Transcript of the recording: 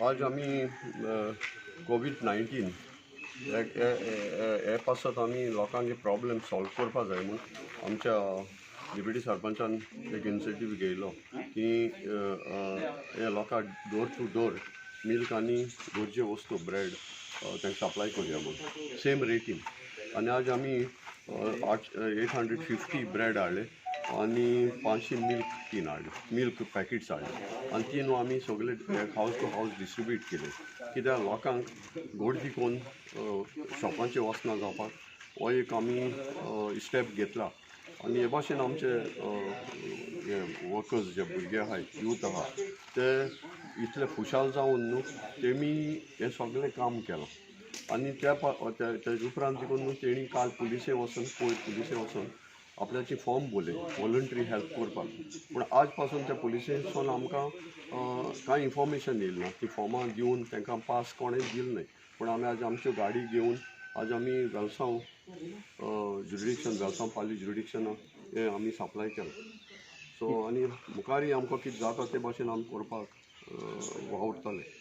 आज आमी कोवीड-19 हे पासत आमी लोकांचे प्रॉब्लेम सॉल्व करपा जाय म्हूण आमच्या डिप्युटी सरपंचान एक इनिशिएटीव घेयलो की हे लोकांक डोर टू डोर मिल्क आनी गरजे वस्तू ब्रेड तांकां सप्लाय करुया म्हूण सेम रेटीन. आनी आज आमी 850 ब्रेड हाडले आनी 500 मिल्क टीन हाडले, मिल्क पॅकेट्स हाडले आनी ती न्हू आमी सगळे हावज टू हावज डिस्ट्रिब्यूट केले. कित्याक लोकांक गर्दी करून शॉपांचेर वचना जावपाक हो एक आमी स्टेप घेतला. आनी हे भाशेन आमचे हे वर्कर्स जे भुरगे आहाय, यूथ आहा, ते इतले खुशाल जावन न्हू तेमी हें सगळें काम केलां. आनी त्या तेजे उपरांत देखून न्हू तेणी काल पुलिसे वचून, पयर पुलिसे वचून आपल्याची फॉर्म बोले वॉलंटरी हेल्प करपाक. पूण आज पासून त्या पुलिसेसून आमकां कांय इन्फॉर्मेशन येयलें ना. ती फॉर्मां दिवन तांकां पास कोणें दिलें न्हय. पूण आमी आज आमच्यो गाडी घेवन आज आमी वेलसांव जुरिडिक्शन, वेलसांव पाली जुरिडिक्शनाक हें आमी सप्लाय केलां. सो आनी मुखारय आमकां कितें जाता ते भाशेन आमी करपाक वावुरतले.